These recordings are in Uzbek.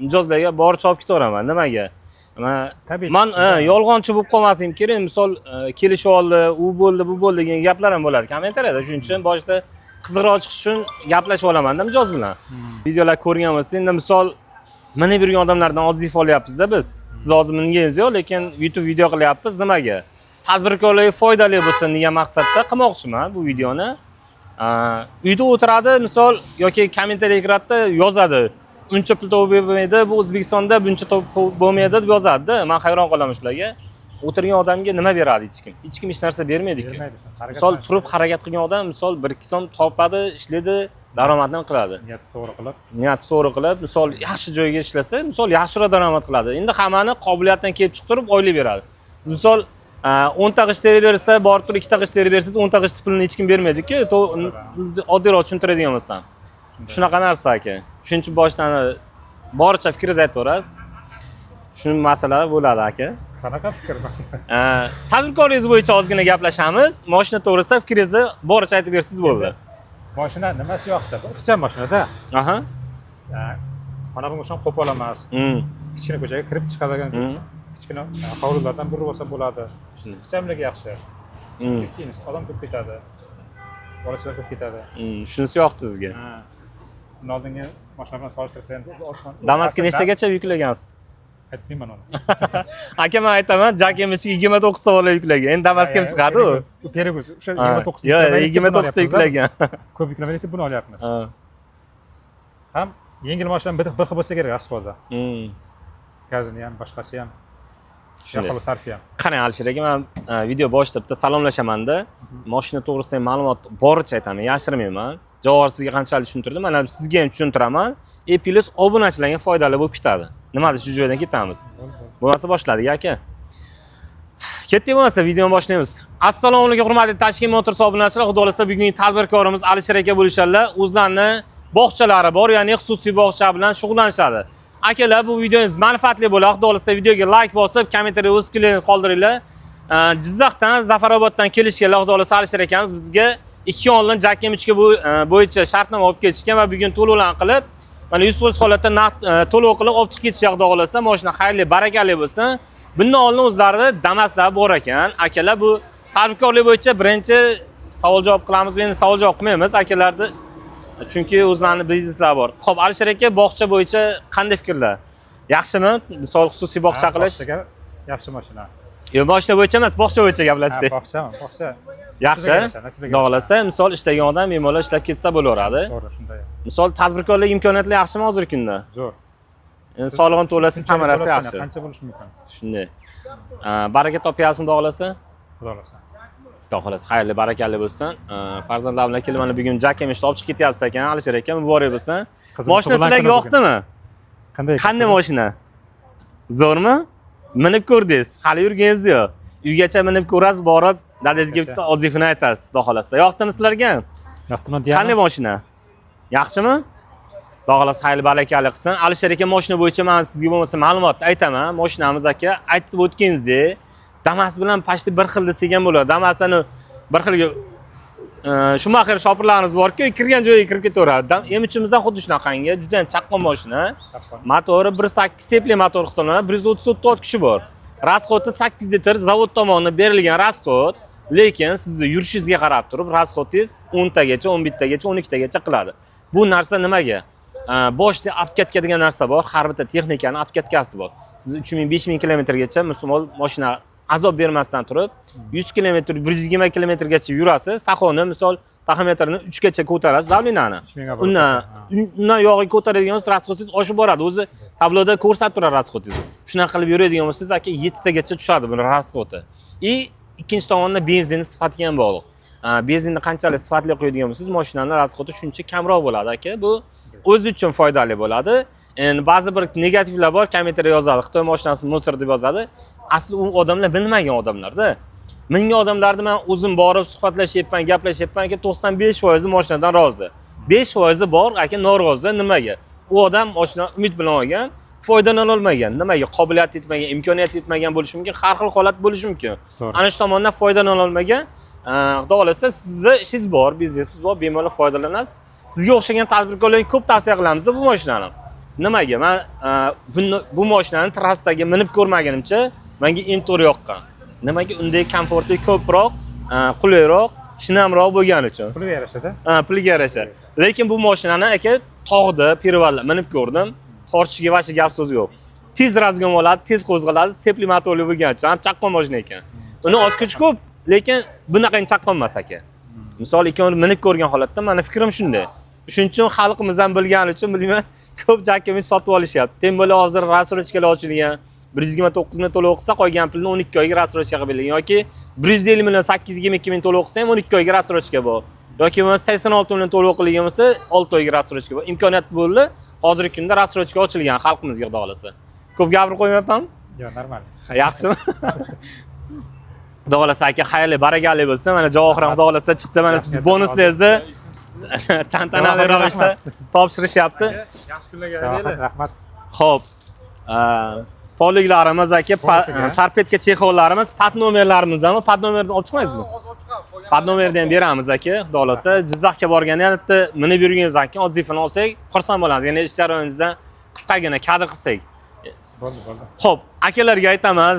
Mijozlarga boricha olib ketaveraman. Nimaga? Man Tabiiy man chiqsin, da. Yolg'onchi bo'lib qolmasligim kerak. Misol, kelishib oldi, u bo'ldi, bu bo'ldi degan gaplar ham bo'ladi kommentariyada. Shuning uchun boshida qiziqroq chiqish uchun gaplashib olamanda mijoz bilan. Videolar ko'rgan bo'lsa, endi misol minib yurgan odamlardan отзыв olyapmizda biz. Siz hozir minganingiz yo'q, lekin YouTube video qilyapmiz. Nimaga? Tadbirkorlarga foydali bo'lsin degan maqsadda qilmoqchiman bu videoni. Uyda o'tiradi, misol, yoki kommentariya kiradida yozadi. Uncha pul topib bo'lmaydi, bu O'zbekistonda buncha topib bo'lmaydi deb yozadi. Man hayron qolaman shularga. O'tirgan odamga nima beradi hech kim? Hech kim hech narsa bermaydi-ku. Bermaydi, harakat Misol, qilish turib kerak. Harakat qilgan odam, misol, 1-2 so'm topadi, ishlaydi, daromadini qiladi. Niyati to'g'ri qilib. Niyati to'g'ri qilib, misol, yaxshi joyga ishlasa, misol, yaxshiroq daromad qiladi. Endi hammani qobiliyatidan kelib chiqib turib oylik beradi. Siz, misol, 10 ta g'isht terib bersa, borib turib ikkita g'isht terib bersangiz, 10 ta g'isht pulini hech kim bermaydi-ku. Oddiyroq tushuntiradigan bo'lsam. Shunday. Shunaqa narsa, aka. Shuning uchun boshdan boricha fikringizni aytaverasiz. Shu masala bo'ladi, aka. Qanaqa fikr masalan? Tadbirkorligingiz bo'yicha ozgina gaplashamiz. Moshina to'g'risida fikringizni boricha aytib bersangiz bo'ldi. Moshina nimasi yoqdi? Bu ixcham mashinada. Mana bu mashina qo'pol emas. Kichkina ko'chaga kirib chiqadigan, kichkina hovlilardan burib olsa bo'ladi. Ixchamligi yaxshi. Istaymiz, odam ko'p ketadi. Bolachalar ko'p ketadi. Shunisi yoqdi sizga. Ha. Bundan oldingi mashina bilan solishtirsa endi oson. Damasga nechtagacha yuklagansiz? Aytmayman uni. Aka, man aytaman, JAC M3 ga 29 ta bola yuklagan. Endi Damas kim sig'adi u? U перегруз. O'sha Ha, 29 yo'q, yuklamaylik deb 29 ta buni olyapmiz. yuklagan. Ko'p yuklamaylik deb buni olyapmiz. Ham yengil mashina bir xil bo'lsa kerak расход i. Gazini ham, boshqasi ham. Shunday. Yoqilg'i sarfi ham. Qarang, Alisher aka, man video boshida bitta salomlashamanda, moshina to'g'risida ham ma'lumot boricha aytaman, yashirmayman. Javohir sizga qanchalik tushuntirdi, mana sizga ham tushuntiraman. И плюс obunachilarga foydali bo'lib ketadi. Nimada shu joydan ketamiz. Bo'lmasa boshladik, aka. Ketdik bo'lmasa, videoni boshlaymiz. Assalomu alaykum, hurmatli Tashkent Motors obunachilar. Xudo xohlasa, bugungi tadbirkorimiz Alisher aka bo'lishadilar. O'zlarini bog'chalari bor, ya'ni xususiy bog'cha bilan shug'ullanishadi. Akalar, bu videongiz manfaatli bo'ladi. Xudo xohlasa, videoga like bosib, kommentariy o'z fikrlaringizni qoldiringlar. Jizzaxdan, Zafaroboddan kelishganlar, xudo xohlasa, Alisher akamiz bizga 2 kun oldin JAC M3 ga bo'yicha shartnoma olib ketishgan va bugun to'lovlarni qilib, mana 100% holatda naqd to'lov qilib olib chiqib ketishgan, xudo xohlasa, mashina xayrli, barakali bo'lsin. Bundan oldin o'zlarida Damaslar bor ekan. Akalar, bu tadbirkorlik bo'yicha birinchi savol javob qilamiz. Endi savol javob qilmaymiz akalarni, chunki o'zlarini bizneslari bor. Xo'p, Alisher aka, bog'cha bo'yicha qanday fikrlar? Yaxshimi? Misol, xususiy bog'cha Ha, qilish? Bog'chaga yaxshi mashina. Yo'q, mashina bo'yicha emas, bog'cha bo'yicha Ha, gaplashsak. Bog'chami? Bog'cha. Yaxshi. Nasibaga yarasha, nasibaga Xudo xohlasa, misol, ishlagan odam bemalol ishlab ketsa bo'laveradi. To'g'ri, shunday. Misol, tadbirkorlik imkoniyatlari yaxshimi hozirgi kunda? Zo'r. Endi solig'ini to'lasangiz, Shunchalik samarasi bo'lib yaxshi. Qancha bo'lishi mumkin? Shunday. Baraka topyapsiz, xudo xohlasa. Xudo xohlasa. Xudo xohlasa, xayrli, barakali bo'lsin. Farzandlar bilan kelib, mana bugun JAC M3 ni olib chiqib ketyapsiz ekan, Alisher aka, muborak bo'lsin. Qizim Moshina tug'ilgan sizlarga kuni bugun. yoqdimi? Qanday? Qanday Qizim? moshina? Zo'rmi? Minib ko'rdingiz, hali yurganingiz yo'q. Uygacha minib ko'rasiz, borib dadangizga bitta отзыв ini aytasiz, xudo xohlasa. Yoqdimi sizlarga? Yoqdimi? Qanday moshina? Yaxshimi? Xudo xohlasa, xayrli, barakali qilsin. Alisher aka, moshina bo'yicha man sizga bo'lmasa ma'lumot aytaman. Moshinamiz, aka, aytib o'tganingizdek, Damas bilan почти bir xil desak ham bo'ladi. Damasini bir xilga Shumaxer shopirlarimiz borku, kirgan joyiga kirib ketaveradi. M3imizdan xuddi shunaqangi, juda ham chaqqon mashina. Chaqqon. Motori 1.8 sepli motor hisoblanadi, 134 ot kuchi bor. Расход i 8 litr zavod tomonidan berilgan расход, lekin sizni yurishingizga qarab turib расход ingiz 10 tagacha, 11 tagacha, 12 tagacha qiladi. Bu narsa nimaga? Boshida обкатка degan narsa bor, har bitta texnikani обкатка si bor. Siz 3000, 5000 kilometrgacha misol mashina azob bermasdan turib 100 kilometr, 120 kilometrgacha yurasiz. Taxoni, misol, taxometrni 3 gacha ko'tarasiz, давление ni. 3000 ga. Undan yog'iga ko'taradigan bo'lsangiz, расход ingiz oshib boradi. O'zi tabloda ko'rsatib turadi расход ingizni. Shunaqa qilib yuradigan bo'lsangiz, aka, 7 tagacha tushadi buni расход i. И ikkinchi tomondan benzinni sifatiga ham bog'liq. Benzinni qanchalik sifatli qo'yadigan bo'lsangiz, mashinani расход i shuncha kamroq bo'ladi, aka. Bu o'zi uchun foydali bo'ladi. Endi ba'zi bir negativlar bor, kommentariy yozadi, Xitoy mashinasi мусор deb yozadi. Asli u odamlar bilmagan odamlarda. Mingan odamlarni man o'zim borib suhbatlashyapman, gaplashyapman, aka, 95 foizi mashinadan rozi. 5 foizi bor, aka, norozi. Nimaga? U odam mashina umid bilan olgan, foydalana olmagan. Nimaga? Qobiliyati yetmagan, imkoniyati yetmagan bo'lishi mumkin, har xil holat bo'lishi mumkin. To'g'ri. Ana shu tomondan foydalana olmagan. Xudo xohlasa, sizni ishingiz bor, biznesingiz bor, bemalol foydalanasiz. Sizga o'xshagan tadbirkorlarga ko'p tavsiya qilamiz bu mashinani. Nimaga? Man bu mashinani trassaga minib ko'rmaganimcha menga M4 yoqqan. Nimaga? Unday komfortli ko'proq, qulayroq, shinamroq bo'lgani uchun. Puliga yarashadi. Ha, pulga yarasha. Lekin bu mashinani aka tog'da, перевал da minib ko'rdim. Tortishiga вообще gap so'z yo'q. Tez разгон oladi, tez qo'zg'aladi, сцепление motorli bo'lgani uchun ham chaqqon mashina ekan. Uni ot kuchi ko'p, lekin bunaqa chaqqon emas aka. Misol ikkovini minib ko'rgan holatda mani fikrim shunday. Shuning uchun xalqimiz ham bilgani uchun bilmayman, ko'p Jakemich sotib olishyapti. Тем более hozir рассрочка lar ochilgan. 129 ming to'lov qilsa, qolgan pulni 12 oyga рассрочка qilib berilgan yoki 150 million 822 ming to'lov qilsa ham 12 oyga рассрочка bor. Yoki bo'lmasa 86 million to'lov qilgan bo'lsa, 6 oyga рассрочка bor. Imkoniyat bo'ldi. Hozirgi kunda рассрочка ochilgan xalqimizga, xudo xohlasa. Ko'p gapirib qo'ymayapmanmi? Yo'q, normal. Yaxshimi? Xudo xohlasa aka, xayrli, barakali bo'lsin. Mana Javohir ham xudo xohlasa chiqdi. Mana siz bonuslarni tantanali ravishda topshirishyapti. Yaxshi kunlarga Javohir, haydaylik. Rahmat. Xo'p. Poliklarimiz aka, Bonusiga. Торпедка чехол larimiz, под nomerlarimiz ham, под nomerni olib chiqmaysizmi? Hozir olib chiqamiz. Qolgan Под nomerni ham beramiz aka, xudo xohlasa. Jizzaxga borganda yana bitta minib yurganingizdan keyin отзыв ini olsak, xursand bo'lamiz. Yana ish jarayoningizdan qisqagina kadr qilsak. Bo'ldi, bo'ldi. Xo'p, akalarga aytaman,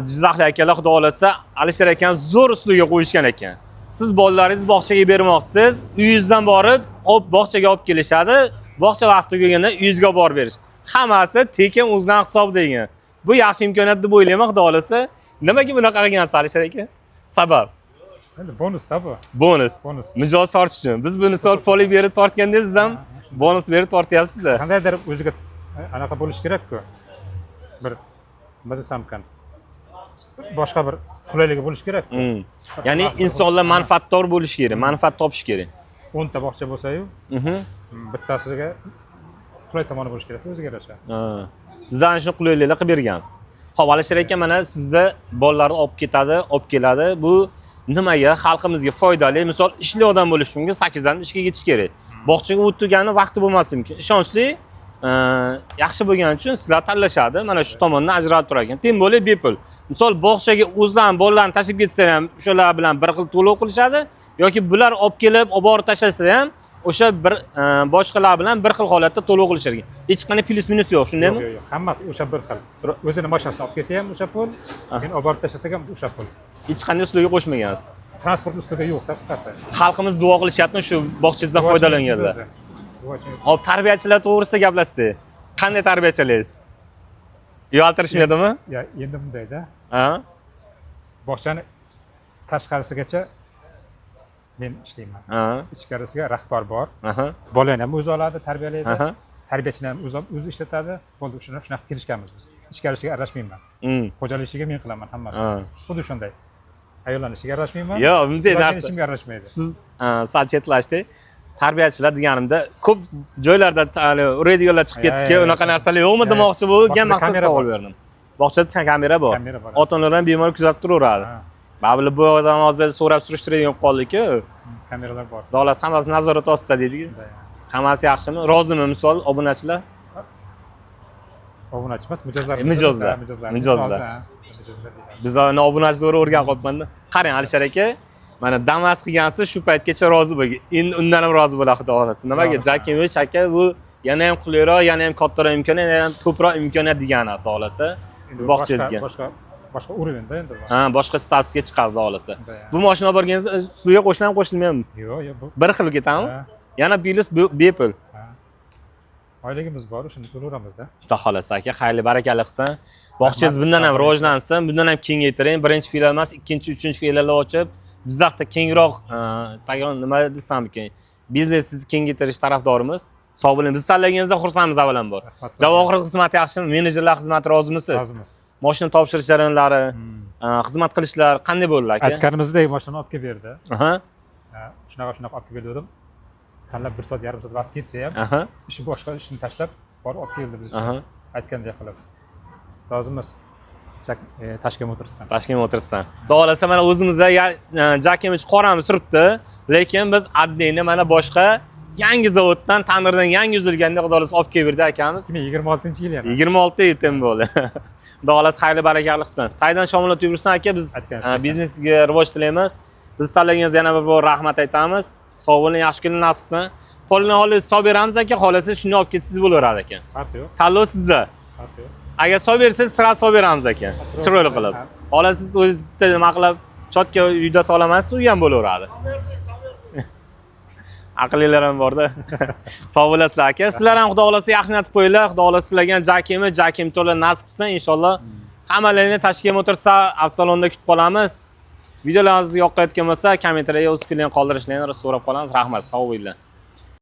jizzaxlik akalar, xudo xohlasa, Alisher akam zo'r usluga qo'yishgan ekan. Siz bolalaringizni bog'chaga bermoqchisiz, uyingizdan borib, olib bog'chaga olib kelishadi. Bog'cha vaqti kelganda uyingizga borib berish. Hammasi tekin, o'zidan hisob degan. Bu yaxshi imkoniyat deb o'ylayman, xudo xohlasa. Nimaga bunaqa qilgansiz, Alisher aka? Sabab? Endi bonusda bu. Bonus. Bonus. Mijoz tortish uchun. Biz buni misol poli berib tortganda siz ham bonus berib tortyapsiz-da. Qandaydir o'ziga anaqa bo'lishi kerak-ku. Bir nima desam ekan? Boshqa bir qulayligi bo'lishi kerak. Ya'ni insonlar manfaatdor bo'lishi kerak, manfaat topish kerak. 10 ta bog'cha bo'lsa-yu, bittasiga qulay tomoni bo'lishi kerak o'ziga yarasha. Ha. Sizdan shuni qulayliklar qilib bergansiz. Xo'p, Alisher aka, mana sizni bolalarni olib ketadi, olib keladi. Bu nimaga xalqimizga foydali? Misol ishli odam bo'lishi mumkin, 8 dan ishga ketish kerak. Bog'chaga o'tgani vaqti bo'lmasligi mumkin. Ishonchli, yaxshi bo'lgani uchun sizlar tanlashadi. Mana shu tomondan ajralib turar ekan. Тем более bepul. Misol bog'chaga o'zlarini bolalarini tashlab ketsa ham o'shalar bilan bir xil to'lov qilishadi yoki bular olib kelib olib borib tashlasa ham o'sha bir boshqalar bilan bir xil holatda to'lov qilishar ekan. Hech qanday плюс минус yo'q, shundaymi? Yo'q, yo'q, yo'q. Hammasi o'sha bir xil. O'zini mashinasini olib kelsa ham o'sha pul, men olib borib tashlasak ham o'sha pul. Hech qanday uslubga qo'shmagansiz. Transport uslubi yo'q-da, qisqasi. Xalqimiz duo qilishyapti shu bog'changizdan foydalanganlar. O'zi. Hop, tarbiyachilar to'g'risida gaplashsak. Qanday tarbiyachilaringiz? Uyaltirishmadimi? Ya, endi bundayda. Ha? Bog'chani tashqarisigacha men ishlayman. Ichkarisiga rahbar bor. Bolani ham o'zi oladi, tarbiyalaydi. Tarbiyachini ham o'zi ishlatadi. Bo'ldi, shuni shunaqa kelishganmiz biz. Ichkarisiga aralashmayman. Xo'jalik ishiga men qilaman hammasini. Xuddi shunday. Ayollarning ishiga aralashmayman. Yo'q, bunday Ularning narsa. ishimga aralashmaydi. Siz sal chetlashdik. Tarbiyachilar deganimda ko'p joylarda hali uradiganlar chiqib ketdiki, unaqa narsalar yo'qmi demoqchi bo'lgan Bog'chada maqsad kamera savol bor. berdim. Bog'chada kamera bor. Kamera bor. Ota-onalar ham bemalol kuzatib turaveradi. Ha, Baribir bu odam hozir so'rab surishtiradigan bo'lib qoldi-ku. Kameralar bor. Davlat hammasi nazorat ostida deydi. Shunday. Hammasi yaxshimi? Rozimi misol obunachilar? Obunachi emas, mijozlar. Mijozlar. Mijozlar. Mijozlar. Ha, mijozlar deyiladi. Biz uni obunachilarni o'rganib qolibmanda. Qarang, Alisher aka, mana Damas qilgansiz, shu paytgacha rozi bo'lgan. Endi undan ham rozi bo'ladi, xudo xohlasa. Nimaga? Rozi. Jakimich aka bu yana ham qulayroq, yana ham kattaroq imkoniyat, yana ham ko'proq imkoniyat degani, xudo xohlasa. Endi Siz bog'changizga. Boshqa уровень da endi bu. Ha, boshqa statusga chiqadi, xudo xohlasa. Shunday. Bu mashina olib borganingizda ustiga qo'shiladimi, qo'shilmaymi? Yo'q, yo'q, bu Bir xil ketadimi? Ha, Yana плюс bepul. ha. Oyligimiz bor, o'shani to'layveramizda. Xudo xohlasa aka, xayrli barakali qilsin. Bog'changiz bundan ham Sog' bo'ling. rivojlansin, bundan ham kengaytiring. Birinchi filial emas, ikkinchi, uchinchi filiallar ochib, Jizzaxda kengroq, tag'in nima desam ekan, biznesingizni kengaytirish tarafdorimiz. Sog' bo'ling. Bizni tanlaganingizda xursandmiz avvalambor. Rahmat sizlarga. Javohir xizmati yaxshimi? Menejerlar xizmati rozimisiz? Rozimiz. Moshina topshirish jarayonlari, xizmat qilishlar qanday bo'ldi aka? Aytganimizdek mashinani olib kelib berdi. Ha, shunaqa shunaqa olib kelib berdim. Tanlab bir soat, yarim soat vaqt ketsa ham, ishi boshqa ishini tashlab borib olib keldi biz uchun. Aytgandek qilib. Rozimiz. Tashkent Motorsdan. Tashkent Motorsdan. Xudo xohlasa mana o'zimizda Jakimich qoramiz turibdi, lekin biz отдельно mana boshqa yangi zavoddan tandirdan yangi uzilganda xudo xohlasa olib kelib berdi akamiz. 2026-yil yana. 26 yil tem bo'ldi. Xudo xohlasa xayrli barakali qilsin. Qaydan shomillatib yursin aka, biz Aytganingiz kelsin. biznesga rivoj tilaymiz. Biz tanlaganingizga yana bir bor rahmat aytamiz. Sog' bo'ling, yaxshi kunlar nasib qilsin. Polni xohlasa solib beramiz aka, xohlasa shuni olib ketsangiz bo'laveradi aka. Farqi yo'q. Tanlov sizda. Farqi yo'q. Agar solib bersangiz, sira solib beramiz aka. Chiroyli qilib. Ha. Xohlasiz o'zingiz bitta nima qilib, чётко uyda solamansiz, u ham bo'laveradi. Aqllilar ham borda. Sog' bo'lasizlar aka. Sizlar ham, xudo xohlasa, yaxshi niyat qo'yinglar. Xudo xohlasa, sizlarga ham Jakemi, Jakim to'la nasib qilsin inshaalloh. Hammalaringni Tashkent Motors avtosalonda kutib qolamiz. Videolarimizga yoqayotgan bo'lsa, kommentariyaga o'z fikringizni qoldirishlaringni so'rab qolamiz. Rahmat, sog' bo'linglar.